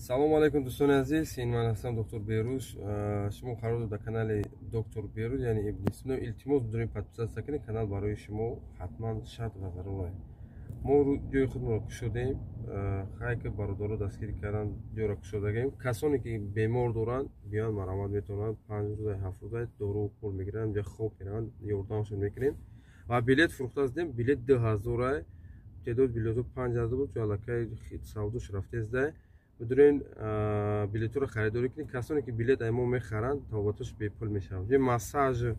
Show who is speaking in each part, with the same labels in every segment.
Speaker 1: Салому алайкум, дӯстони азиз. Ин ман ҳастам, доктор Берӯз. Шумо қарор дод дар канали доктор Берӯз, яъне Ибни Сино. Илтимос дорем, подписаться кунед канал, барои шумо ҳатман шарт ва зарур. Мо ҷои худмонро кушодем, хайки бародаро дастгирӣ кардан, ҷоро кушодагем. Касоне ки бемор доранд, биёянд, марҳамат, метавонанд 5 рӯза, 7 рӯза дору пул мегиранд, ҷа хоб мераванд, ёрдамашон мекунем. Ва билет фурӯхта ҳастем, билет 2000, теъдоди билетҳо 5000 буд, чун аллакай савдош рафтеста. Бидурен, билетҳоро харидорӣ кунед. Касоне ки билет ай мо мехаранд, табобатош бепул мешавад. Массаж,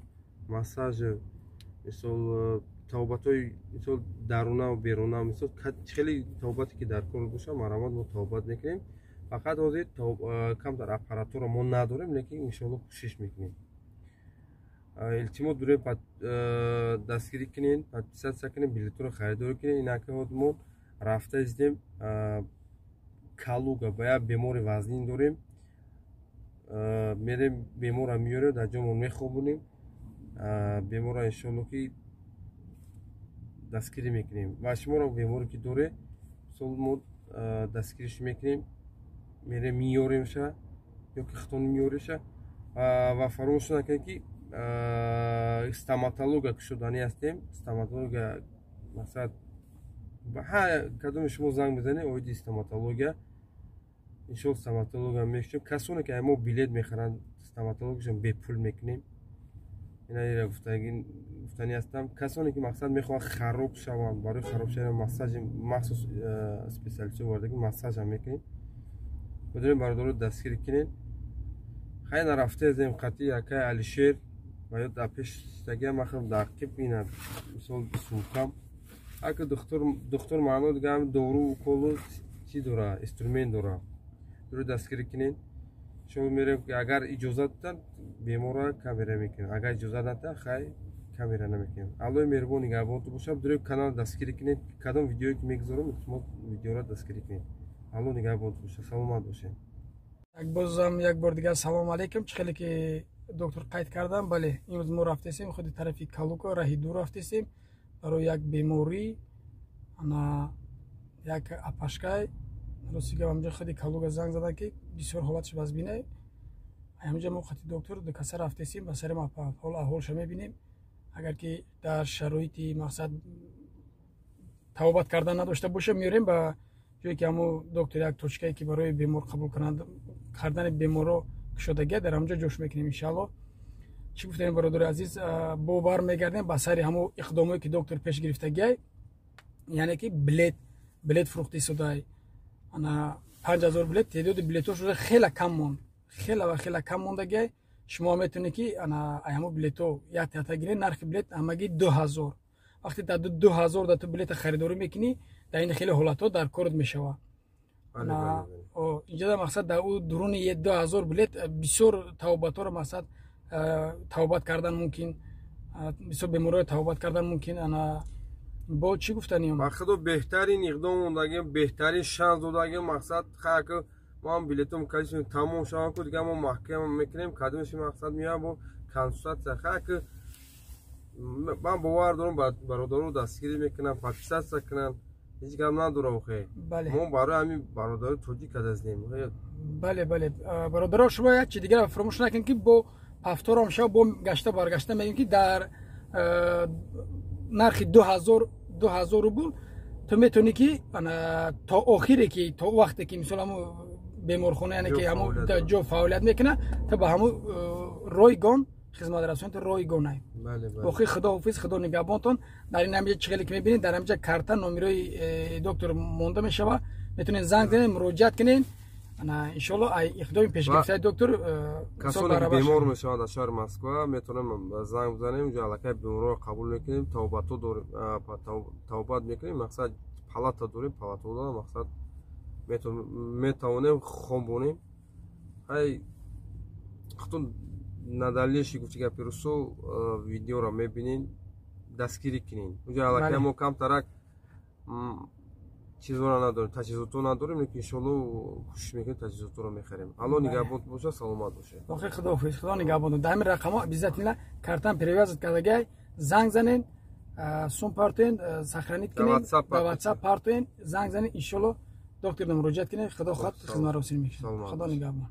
Speaker 1: мисол, табобатҳои, мисол, дарунаву беруна, мисол, хеле табобате ки дар кор бошад, марҳамат, мо табобат мекунем. Фақат ҳозир камтар аппаратура мо надорем, лекин иншоалло кӯшиш мекунем. Илтимос дорем, дастгирӣ кунед, подписаться кунед, билетҳоро харидорӣ кунед. Инака мо рафта издем Калуга, ба як бемори вазнин дорем, мерем, беморро меёрем, дар ҷомон мехобонем беморро, иншоалло ки дастгирӣ мекунем. Ва шуморо беморе ки доре, мисол, мо дастгириш мекунем, мерем, меёремша ё ки худтон меёреша. Ва фаромӯш накунед, ки стоматология кушоданӣ ҳастем. Стоматология, масалан, ҳар кадоми шумо занг бизанед оиди стоматология, иншоалло стоматология мекушем. Касоне ки мо билет мехаранд, стоматологияшон бепул мекунем. Ина гуфтанӣ ҳастам. Касоне ки, мақсад, мехоҳанд хароб шаванд, барои хароб шаван массажи махсус специалистҳо овардаги, массажам мекунем. Бидонем, бародаро, дастгирӣ кунед. Хай, нарафтаезем қатъи якай Алишер ва ё дар пештагиам махам, дар қиб ина, мисол, сумкам. Ака духтур маъно дига дору, уколу чӣ дора, инструмент дора. Дуру дастгирӣ кунед. Шумо мерем, агар иҷозат доданд, беморро камера мекунем, агар иҷозат надоданд, хай, камера намекунем. Аллои меҳрубон нигаҳбонтон бошад. Дуру канал дастгирӣ кунед. Кадом видеое ки мегузорам, илтимос, видеоро дастгирӣ кунед. Алло нигаҳбонтон бошад, саломат бошед.
Speaker 2: Бозам як бор дигар салому алейкум. Чӣ хеле ки доктор қайд кардам, бале, имрӯз мо рафтесем худи тарафи Калуга, раҳи дур рафтесем барои як беморӣ. Ана як апашкай, рости гап, ҳамҷо худи Калуга занг задан, ки бисёр ҳолаташ вазбина. Ҳамҷа мо қати доктор ду каса рафтесем ба сари ҳол аҳволша мебинем. Агар ки дар шароити, мақсад, табобат кардан надошта боша, меорем ба ҷое ки ҳамо доктор як точкае ки барои бемор қабул кардани беморро кушодагия, дар ҳамҷо ҷош мекунем, иншаалло. Чӣ гуфтем, бародари азиз, бо бармегардем ба сари ҳамо иқдомое ки доктор пеш гирифтагиай, яъне ки билет фурӯхта истодай. Ана 5000 билет, теъдоди билетҳо шуда хеле кам монд, хеле ва хеле кам мондагиай. Шумо метавонед ки ана ҳамо билетҳо як тата гиред. Нархи билет ҳамагӣ 2000. Вақте дар 2000 да ту билета харидорӣ мекунӣ, дар ин хеле ҳолатҳо дар корот мешавад. Инҷа мақсад, дар ӯ дуруни 2000 билет бисёр табобатҳоро, мақсад, табобат кардан мумкин, бисёр бемориҳоро табобат кардан мумкин. Ана бо чӣ гуфтанем?
Speaker 1: Ба худо, беҳтарин иқдом мондагим, беҳтарин шанс додагим. Мақсад, хаки мо ҳам билетом количество тамом шаванд ку, дига мо маҳкам мекунем. Кадомеши, мақсад, меоям бо консультация. Хаки ман бовар дорам, бародаро дастгирӣ мекунанд, подписаться кунанд, ҳеҷ гап надора. Охе, мо барои ҳамин бародари тоҷик кадаздем.
Speaker 2: Бале, бародаро, шумо як чи дигар фаромӯш накунед, ки бо повтором шава, бо гашта баргашта мегӯем, ки дар нархи 2000 рубл ту метавонӣ ки то охире ки то вақте ки, мисол, ҳамо беморхона, яъне ки ҳамо ҷо фаъолият мекунад, ту ба ҳамо ройгон хизматрасонӣ ройгонай. Боқи худоҳофиз, худо нигаҳбонтон. Дар ин ҳамҷа чӣ хеле ки мебинед, дар ҳамҷа карта, номерои доктор монда мешава, метавонед занг занед, муроҷиат кунед. Иншоалло, ай иқдоми пешгирифтаи доктор
Speaker 1: Касоне ки бемор мешаванд дар шаҳри Москва, метавонем занг бизанем. Инҷо аллакай беморро қабул мекунем, табобатҳо дорем, табобат мекунем. Мақсад, палата дорем, палатаода, мақсад, метавонем хобонем. Ай худтон на дальнейший, гуфти гапи русо, видеоро мебинед, дастгирӣ кунед. Унҷо аллакай мо камтарак чизоро надорем, таҷҳизото надорем, лекин иншоалло кӯшиш мекунем, таҷҳизоторо мехарем. Алло нигаҳбон бошад, саломат бошед.
Speaker 2: Боқи худоҳофиз, худо нигаҳбон. Дар ҳамин рақамҳо обязательно картам привязать кардагай, занг занен, сум партоен, сохранить кунен, ба WhatsApp партоен, занг занен, иншоалло. Доктор, муроҷиат кунед. Худо хоҳад, хизматрасонӣ мекунад. Худо нигаҳбон.